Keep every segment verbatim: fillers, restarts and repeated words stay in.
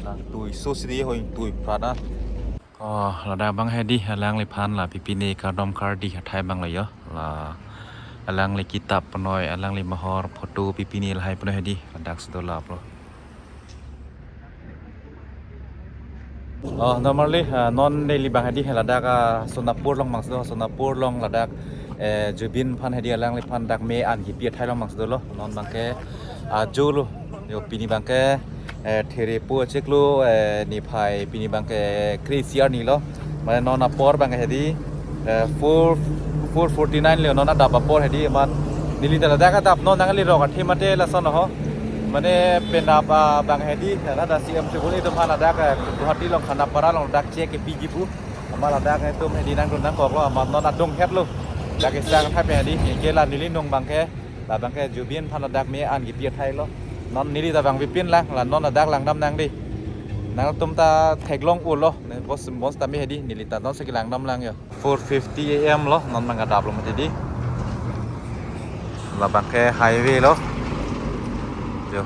Tui so sidi ho, tui prana. Oh, ladak abang hedi, alangliphan la pipine kardom kardi athai abang lo yo. La alangli kitap ponoi, alangli mohor photo pipine lahai ponoi hedi, ladak si do la aplo. Oh, normally, ah, non neli abang hedi, ladak, ah, Sonapur along abang si do, Sonapur along ladak, eh, Zubeen aphan hedi alangliphan dak me-an kipi athai along abang si dolo. Non abangke, ah, ajo lo. Yo, pini abangke, eh, therepo achiklo, eh, niphai, pini abangke kre-isi arni lo. Mane non apor abangke hedi, eh, four, four forty-nine lo, non adap apor hedi, amat neli ta ladak adap non nangli rok athe mate lason ho. Mane penap, ah, abang hedi, ladak C M Tribune atum aphan ladak, eh, Guwahati along Khanapara along dak check kepiji pu. Amat ladak netum hedi nangdun nangkok lo, amat non adung het lo. Dak kesang athai pen hedi, anke la neli nung abangke, la abangke Zubeen aphan ladak me-an kipi athai lo. Non neli ta abang pipin lang, la non ladak langdam nang dei. Nangtum ta theklong un lo, ne bos bos tame hedi, neli ta non si kelangdam lang yo. Four fifty A M lo, non abang adap lo mati di. La abangke highway lo. Yo.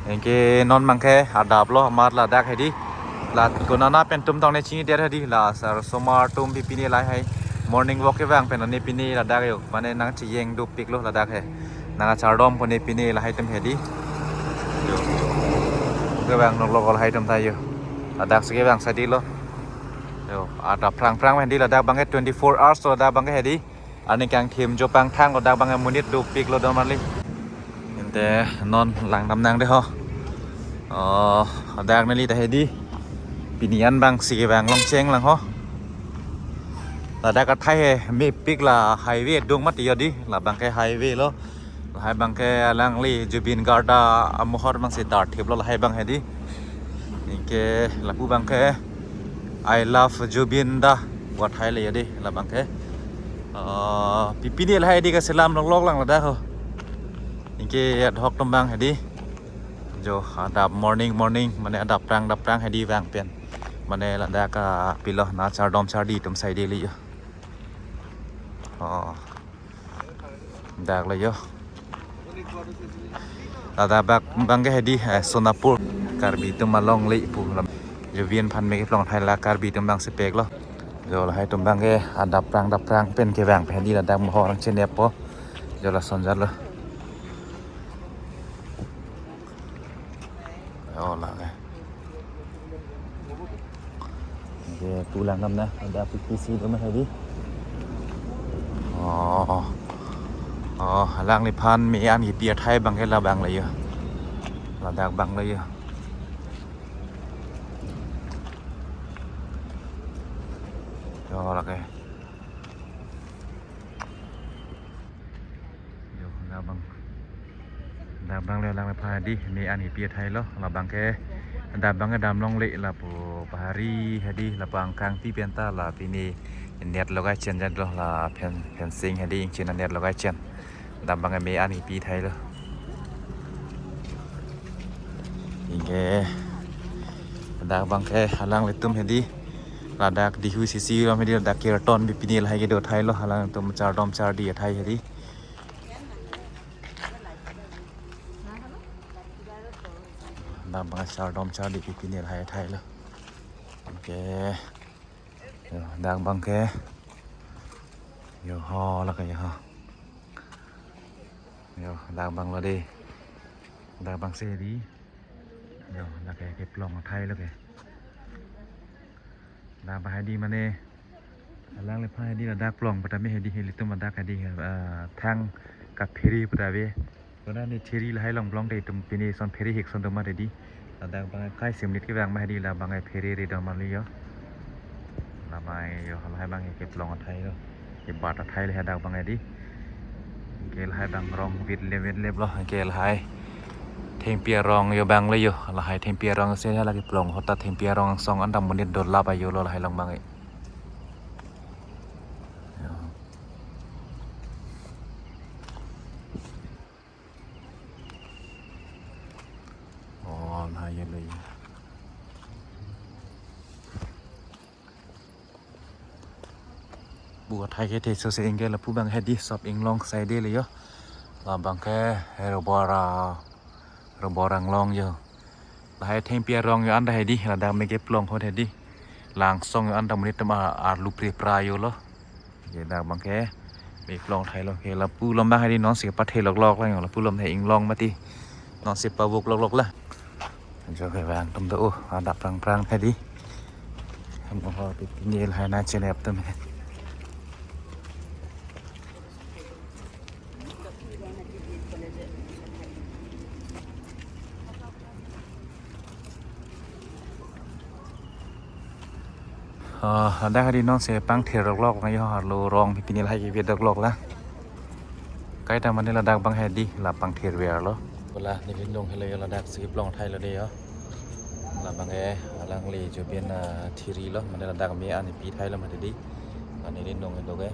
Anke non abangke adap lo, amat ladak hedi. La konana pen atum tong ne chinidet hedi, la asar osomar atum pipine lahai. Morning walk kevang pen ne pine ladak yo. Mane nangchijeng dopik lo ladak he. Nangkachardom pone pine lahai atum hedi. Yo. Kevang nok lok lahai atum ta yo. Ladak si kevang sadi lo. Yo, adap prang prang hedi ladak abangke twenty-four hours lo ladak abangke hedi. Arni kangthim ajo pangthang lo dak abangke monit dopik lo don marli. Ante non langdam nang dei ho. Oh, dak neli ta hedi. Pini an abang si kevang longcheng lang ho. Ladak athai he mepik, la highway adung mati yo di. La abangke highway lo. Lahai abangke alangli Zubeen Garg amohor abang si darthip lo lahai abang hedi. Anke lapu abangke I love Zubeen da pu athai le yo di la abangke. Ah, pipine lahai di kaselam lok lok lang ladak ho. Anke adhok atum abang hedi. Jo, adap morning morning, mane adap prang adap prang hedi vang pen. Mane ladak, ah, pilo nangchardom chardi atum sai dei le yo. Oh. Dak lo yo. Ladak abang, abangke hedi, eh, Sonapur. Karbi atum alongle pu lam. Zubeen aphan me keplong athai la Karbi atum abang si pek lo. Jo lahai atum abangke adap prang adap prang pen kevang pen hedi ladak mohor nangchinep po. Jo lason jat lo. Oh, lake. Anke pu langdam nang, ada P P C do mah hedi. Oh. Oh, alangliphan me-an kipi athai abangke la abang lo yo. Ladak abang lo yo. Yo, lake. Yo, dak abang. Dak abang le alangliphan hedi, me-an kipi athai lo, la abangke, dak abangke dam longle lapu pahari hedi, lapu angkang pi pen ta la pini net logai chen jat lo, la fen-, fencing hedi ingchin net logai chen. Dak abangke me-an kipi athai lo. Anke, dak abangke alanglitum hedi, ladak D H C C rom hedi, ladak kirtan pipine lahai kedo athai lo, alangtum chardom chardi athai hedi. Dak abang chardom chardi pipine lahai athai lo. Anke. Yo, dak abangke. Yo ho, lake yo ho. Yo, dak abang lo dei. Dak abang si di. Yo, lake keplong athai lo ke. Dak abang hedi mane alangliphan hedi ladak plong pu tame hedi, ilitum ladak hedi, eh, thang kaphere pu ta ave. Konane chiri lahai along plong te itum pine son phere hik son atum mati di. Ladak abang kai simnit kevang ma hedi, la abang phere ri do mali yo. La abang yo lahai abang keplong athai lo. Kebat athai le hadak abang hedi. Anke lahai abang rong vit le vit le lo. Anke lahai thengpi arong yo abang le yo. Lahai thengpi arong si hala keplong ahut ta thengpi arong angsong an ta monit dolap ayo lo lahai along abang. Yo. Oh, lahai lo yo. Pu athai kethe so se anke lapu abang hedi sop inglong sai dei le yo. La abangke rubber, ah, rubber anglong yo. Lahai thengpi arong yo anta hedi, ladak me keplong hot hedi. Langsong yo anta monit atum arlu pre pra yo lo. Ke dak abang ke me plong thai lo, ke lapu lom abang hedi non si pathe lok lok lang yo, lapu lom he inglong mati. Non si pavok lok lok la. Jo kevang atum do, oh, adap prang prang hedi. Mohor pipini lahai nangchenep atum he. Ah, ladak hedi non si pangthir lok lok lang yo, arlo rong pipini lahai kevit lok lok la. Kaita mane ladak abang hedi la pangthir ver lo. Bola neli nung helo yo, ladak si plong thai lo de yo. Labang ke alangli Jubin, ah, thiri lo, mane ladak me an pi thai lo mati di. Mane neli nung helo ke.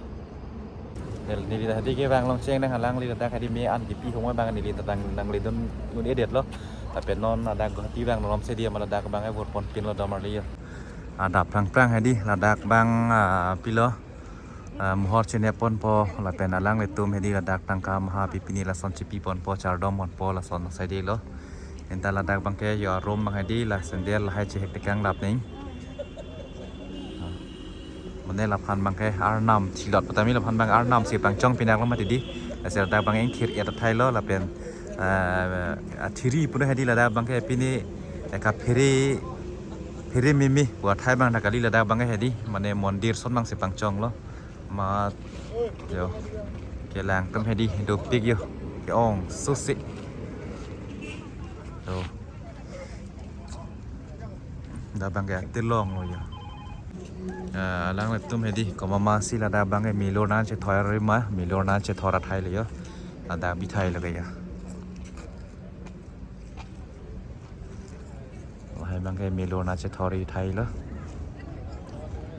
Nel-, neli ta hedi kevang longcheng nang, alangli ladak hedi me an kipi hong abang neli ta nang, nangledun un-edet lo. Tapi non ladak Guwahati vang lom si di, amat ladak abang e bor ponpin lo domarli yo. Adap prang prang hedi, ladak abang, ah, pilo. Ah, mohor chenep ponpo, lapen alanglitum hedi ladak tangka maha pipini lason chipi ponpo, chardom ponpo, lason saide lo. Anta ladak abang ke yo arum abang hedi la sandal lahai chehek tekang lap ning. Ah. Mane laphan abang ke arnam thilot patami laphan abang arnam si pangchong pinak lo mati di. Lasi ladak abang ingthir et athai lo lapen, ah, athiri puno hedi ladak abang ke pini eka phere, phere mimi pu athai abang ta kali, ladak abang ke hedi mane mondir ason abang si pangchong lo. Mat yo. Kelang atum hedi dopik yo. Ke-ong susi. To. Dak abang ke tilong lo yo. Ah, alanglitum hedi komat ma si ladak abang ke milor nangchethor rima, milor nangchethor athai lo yo. Ladak bi thai lo ke yo. Lahai abang ke milor nangchethor athai lo.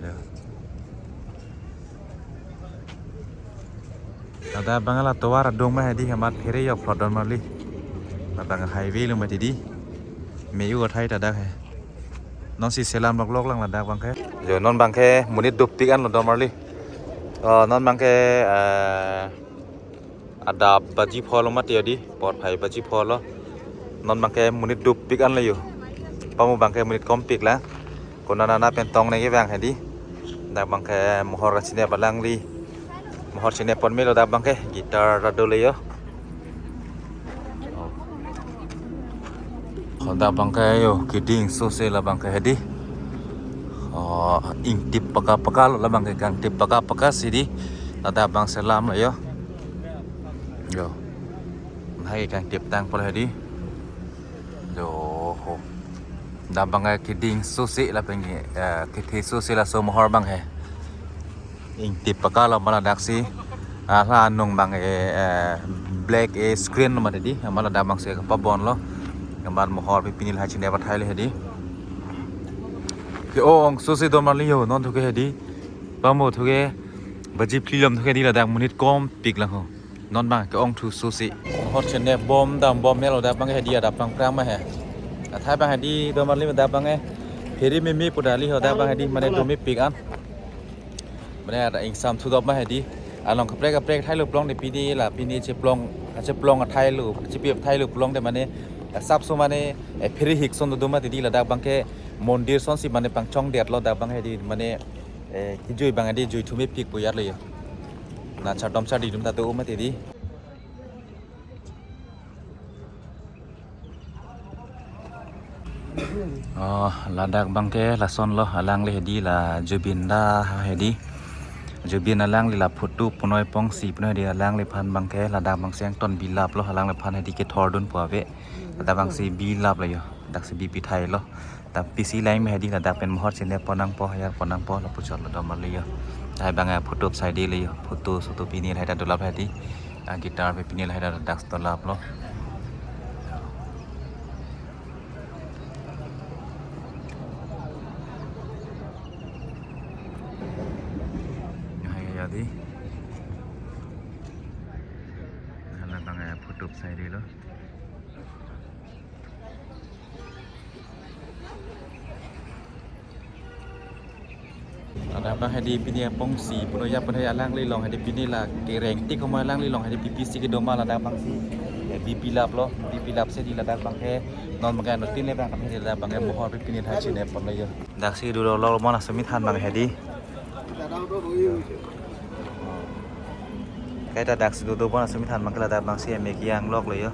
Ya. Ladak abang la tovar adung ma hedi, amat phere yok plot domarli. Labang highway lo mati di. Me-u athai ta dak he. Non si selam lok lok lang ladak abang ke. Jo non abang ke monit dopik an lo domarli. Oh, non abang ke, eh, adap baji pho lo mati hedi, porphai baji pho lo. Non abang ke monit dopik an lo yo. Pamu abang ke monit kompik la. Konat nana pen tong ne kevang hedi. Dak abang ke mohor kachinep alangli. Mohor chinep pon melo dak abang ke guitar ta do le yo. Ladak abang ke yo keding sose labang ke hedi. Oh, ingtip paka paka lo labang ke, kangtip paka paka si di. Ladak abang selam lo yo. Yo. Lahai kangtip tang pala hedi. Yo ho. Dak abang ke keding sose lapen, eh, kethe sose laso mohor abang he. Ingtip paka lo amat ladak si. Ah, la anung abang, eh, eh, black, eh, screen lo mati di. Amat ladak abang si kapabon lo. Gambar mohor pipini lahai chinep athai lo hedi. Ke-ong susi domarli yo, non thu ke hedi. Pamu thu ke baji phli lom thu ke hedi ladak monit kompik lang ho. Non abang ke-ong thu susi. Mohor chinep bom dam bom melo dak abang hedi, adap prang prang ma he. Athai abang hedi domarli dak abang he. Phere mimi pu ta li ho dak abang hedi mane do mepik an. Mane ada ingsam thudop ma hedi. Along kaprek kaprek thai lo plong de pini la pini cheplong, cheplong athai lo, chepi athai lo plong de mane asap so mane, eh, phere hik ason do mati di, ladak abang ke mondir ason si mane pangchong det lo dak abang hedi mane, eh, kejui abang hedi jui thu mepik pu yar lo yo. Na chardom chardi atum ta do mati di. Oh, ladak abang ke lason lo, alangli hedi la Jubin da hedi. Jubin alangli la photo punoi pongsi punoi hedi, alangliphan abang ke ladak abang si angton bilap lo, alangliphan hedi kethor dun pu ave. Ladak abang si bilap lo yo, dak si bi pithai lo. Tapi si lain me hedi ladak pen mohor chinep pon nangpo, hayar pon nangpo, lapu chot lo domarli yo. Lahai abang, eh, photo saide le yo, photo soto pini lahai ta dolap hedi. Ah, guitar pipini lahai ta dak dolap lo. Lahai ya di. Lahai abang, eh, photo saide lo. Ladak abang hedi pini apongsi puno ya pun hai alangli along hedi pini la kereng tik komat alangli along hedi P P C kedo ma ladak abang si. Eh, Bipilap lo, bipilap si di ladak abangke non abangke anuttin le abang kami ladak abangke mohor pipini thai chine pon lo yo. Daksi dolo lo mon asumi than abang hedi. Kaita daksi dolo mon asumi than abangke ladak abangsi eme ki-anglok lo yo.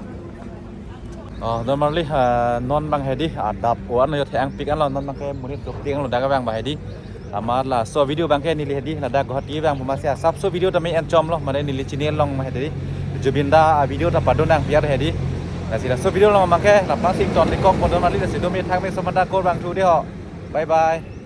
Oh, don marli, ah, non abang hedi adap o-an lo yo, thek-angpik an lo, non abangke monit dopik an lo dak abang abang hedi. Amat laso video abangke neli hedi ladak Guwahati abang pu masi asapso video tame en chom lo, mane neli channel along ma hedi. Zubeen da a-video ta padonang piar hedi. Lasi laso video along abangke lapu-an si ington-ik kok pon don marli, lasi dome thangme somanda kor abang thu de ho. Bye bye.